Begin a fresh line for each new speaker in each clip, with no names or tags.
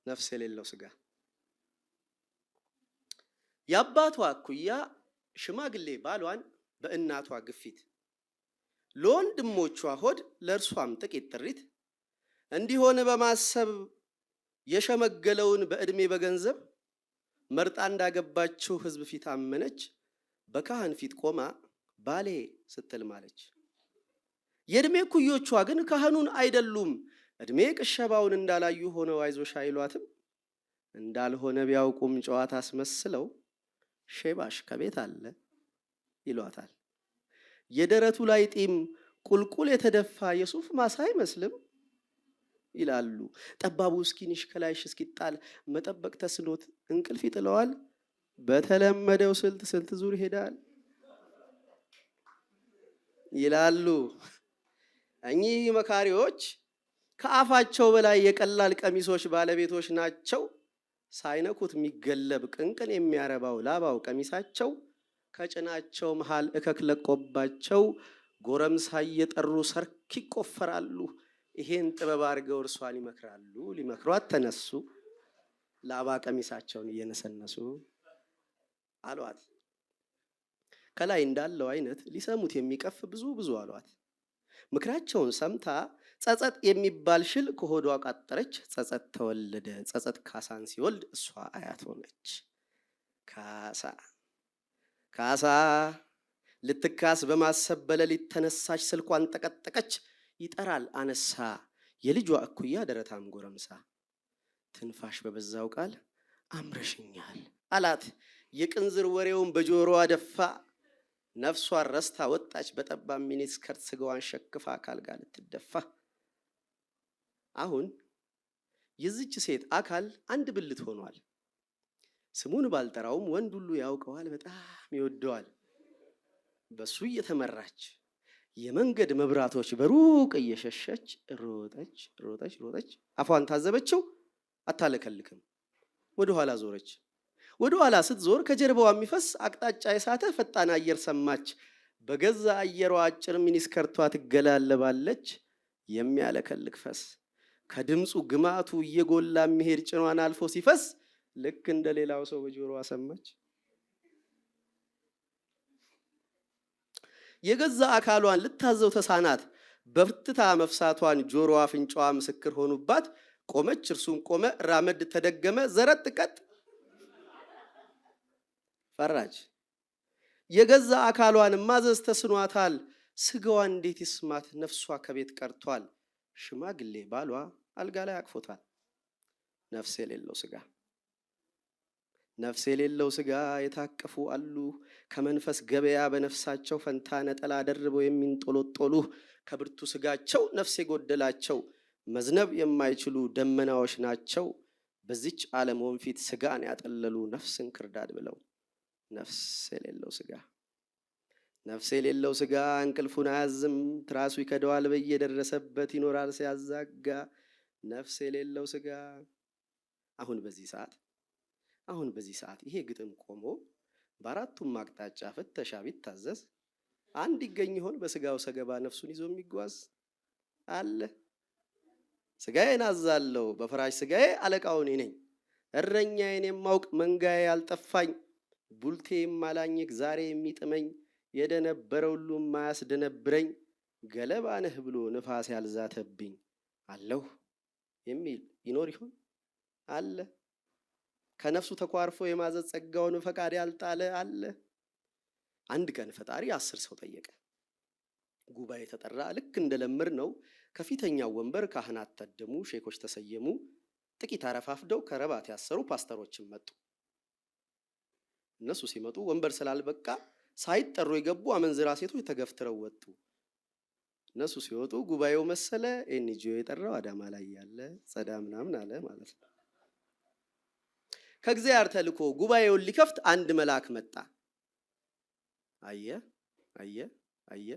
ነፍስ የሌለው ስጋ። የአባቷ እኩያ ሽማግሌ ባሏን በእናቷ ግፊት ለወንድሞቿ ሆድ ለእርሷም ጥቂት ጥሪት እንዲሆን በማሰብ የሸመገለውን በዕድሜ በገንዘብ መርጣ እንዳገባችው ሕዝብ ፊት አመነች። በካህን ፊት ቆማ ባሌ ስትል ማለች። የዕድሜ እኩዮቿ ግን ካህኑን አይደሉም። ዕድሜ ቅሸባውን እንዳላዩ ሆነው አይዞሽ አይሏትም። እንዳልሆነ ቢያውቁም ጨዋታ አስመስለው ሼባሽ ከቤት አለ ይሏታል። የደረቱ ላይ ጢም ቁልቁል የተደፋ የሱፍ ማሳ አይመስልም ይላሉ። ጠባቡ skinny ሽ ከላይሽ እስኪጣል መጠበቅ ተስኖት እንቅልፍ ይጥለዋል። በተለመደው ስልት ስንት ዙር ይሄዳል ይላሉ። እኚህ መካሪዎች ከአፋቸው በላይ የቀላል ቀሚሶች ባለቤቶች ናቸው። ሳይነኩት የሚገለብ ቅንቅን የሚያረባው ላባው ቀሚሳቸው ከጭናቸው መሃል እከክ ለቆባቸው ጎረምሳ እየጠሩ ሰርክ ይቆፈራሉ። ይሄን ጥበብ አድርገው እርሷን ይመክራሉ። ሊመክሯት ተነሱ። ላባ ቀሚሳቸውን እየነሰነሱ አሏት። ከላይ እንዳለው አይነት ሊሰሙት የሚቀፍ ብዙ ብዙ አሏት። ምክራቸውን ሰምታ ጸጸት የሚባል ሽል ከሆዷ ቃጠረች። ጸጸት ተወለደ። ጸጸት ካሳን ሲወልድ እሷ አያት ሆነች። ካሳ ካሳ ልትካስ በማሰብ በሌሊት ተነሳች። ስልኳን ጠቀጠቀች። ይጠራል አነሳ። የልጇ እኩያ ደረታም ጎረምሳ ትንፋሽ በበዛው ቃል አምረሽኛል አላት። የቅንዝር ወሬውን በጆሮዋ ደፋ። ነፍሷን ረስታ ወጣች። በጠባብ miniskirt ስጋዋን ሸክፋ ካልጋ ልትደፋ። አሁን የዚች ሴት አካል አንድ ብልት ሆኗል። ስሙን ባልጠራውም ወንድ ሁሉ ያውቀዋል፣ በጣም ይወደዋል። በሱ እየተመራች የመንገድ መብራቶች በሩቅ እየሸሸች ሮጠች ሮጠች ሮጠች። አፏን ታዘበችው፣ አታለከልክም። ወደ ኋላ ዞረች። ወደ ኋላ ስትዞር ከጀርባዋ የሚፈስ አቅጣጫ የሳተ ፈጣን አየር ሰማች። በገዛ አየሯ አጭር miniskirt ቷ ትገላለባለች። የሚያለከልክ ፈስ ከድምፁ ግማቱ እየጎላ የሚሄድ ጭኗን አልፎ ሲፈስ ልክ እንደ ሌላው ሰው በጆሮዋ ሰማች። የገዛ አካሏን ልታዘው ተሳናት። በርትታ መፍሳቷን ጆሮዋ አፍንጫዋ ምስክር ሆኑባት። ቆመች፣ እርሱም ቆመ። ራመድ ተደገመ፣ ዘረጥ ቀጥ ፈራች። የገዛ አካሏን ማዘዝ ተስኗታል። ስጋዋ እንዴት ይስማት? ነፍሷ ከቤት ቀርቷል። ሽማግሌ ባሏ አልጋ ላይ አቅፎታል። ነፍስ የሌለው ስጋ። ነፍስ የሌለው ስጋ የታቀፉ አሉ። ከመንፈስ ገበያ በነፍሳቸው ፈንታ ነጠላ ደርበው የሚንጦለጦሉ ከብርቱ ስጋቸው ነፍስ የጎደላቸው መዝነብ የማይችሉ ደመናዎች ናቸው። በዚች ዓለም ወንፊት ስጋን ያጠለሉ ነፍስን ክርዳድ ብለው። ነፍስ የሌለው ስጋ። ነፍስ የሌለው ስጋ እንቅልፉን አያዝም፣ ትራሱ ይከደዋል፣ በየደረሰበት ይኖራል ሲያዛጋ። ነፍስ የሌለው ስጋ። አሁን በዚህ ሰዓት አሁን በዚህ ሰዓት ይሄ ግጥም ቆሞ በአራቱም አቅጣጫ ፍተሻ ቢታዘዝ አንድ ይገኝ ይሆን በስጋው ሰገባ ነፍሱን ይዞ የሚጓዝ አለ? ስጋዬን አዛለሁ በፈራሽ ስጋዬ አለቃው እኔ ነኝ። እረኛዬን የማውቅ መንጋዬ ያልጠፋኝ ቡልቴ የማላኝክ ዛሬ የሚጥመኝ የደነበረ ሁሉ የማያስደነብረኝ ገለባ ነህ ብሎ ንፋስ ያልዛተብኝ አለሁ የሚል ይኖር ይሆን? አለ። ከነፍሱ ተኳርፎ የማዘዝ ጸጋውን ፈቃድ ያልጣለ አለ። አንድ ቀን ፈጣሪ 10 ሰው ጠየቀ። ጉባኤ ተጠራ። ልክ እንደለመድ ነው ከፊተኛው ወንበር ካህናት ታደሙ፣ ሼኮች ተሰየሙ። ጥቂት አረፋፍደው ከረባት ያሰሩ ፓስተሮችም መጡ። እነሱ ሲመጡ ወንበር ስላልበቃ ሳይጠሩ የገቡ አመንዝራ ሴቶች ተገፍትረው ወጡ። እነሱ ሲወጡ ጉባኤው መሰለ NGO የጠራው አዳማ ላይ ያለ ጸዳ ምናምን አለ ማለት ነው። ከእግዚአብሔር ተልኮ ጉባኤውን ሊከፍት አንድ መልአክ መጣ። አየ አየ አየ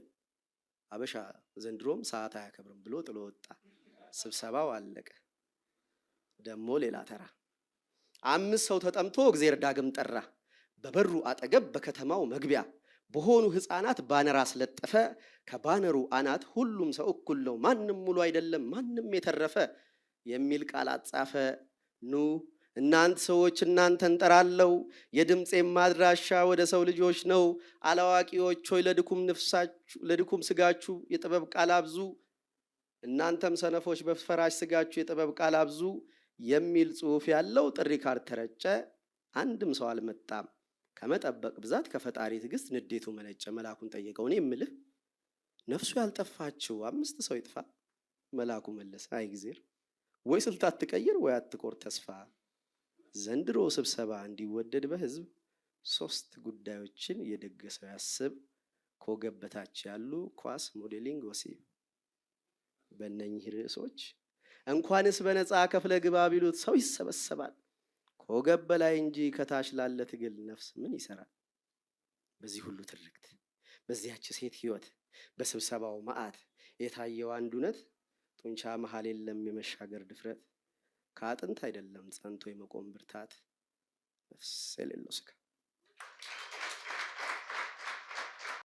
አበሻ ዘንድሮም ሰዓት አያከብርም ብሎ ጥሎ ወጣ። ስብሰባው አለቀ። ደሞ ሌላ ተራ። 5 ሰው ተጠምቶ እግዚአብሔር ዳግም ጠራ። በበሩ አጠገብ በከተማው መግቢያ በሆኑ ህፃናት ባነር አስለጠፈ። ከባነሩ አናት ሁሉም ሰው እኩል ነው፣ ማንም ሙሉ አይደለም፣ ማንም የተረፈ የሚል ቃል አጻፈ። ኑ እናንት ሰዎች እናንተን ጠራለው፣ የድምፄም አድራሻ ወደ ሰው ልጆች ነው። አላዋቂዎች ሆይ ለድኩም ነፍሳችሁ ለድኩም ስጋችሁ የጥበብ ቃል አብዙ፣ እናንተም ሰነፎች በፈራሽ ስጋችሁ የጥበብ ቃል አብዙ የሚል ጽሑፍ ያለው ጥሪ ካርድ ተረጨ። አንድም ሰው አልመጣም። ከመጠበቅ ብዛት ከፈጣሪ ትዕግስት ንዴቱ መነጨ። መልአኩን ጠየቀው፣ እኔ የምልህ ነፍሱ ያልጠፋችው 5 ሰው ይጥፋ? መልአኩ መለሰ፣ አይ እግዜር ወይ ስልት አትቀይር ወይ አትቆርጥ ተስፋ። ዘንድሮ ስብሰባ እንዲወደድ በህዝብ 3 ጉዳዮችን የደገሰው ያስብ። ከወገብ በታች ያሉ ኳስ፣ modeling፣ ወሲብ። በእነኚህ ርዕሶች እንኳንስ በነፃ ከፍለ ግባ ቢሉት ሰው ይሰበሰባል። ከወገብ በላይ እንጂ ከታች ላለ ትግል ነፍስ ምን ይሰራል? በዚህ ሁሉ ትርክት፣ በዚያች ሴት ህይወት፣ በስብሰባው መዓት የታየው አንድ እውነት፣ ጡንቻ መሃል የለም የመሻገር ድፍረት፣ ከአጥንት አይደለም ጸንቶ የመቆም ብርታት፣ ነፍስ የሌለው ስጋ።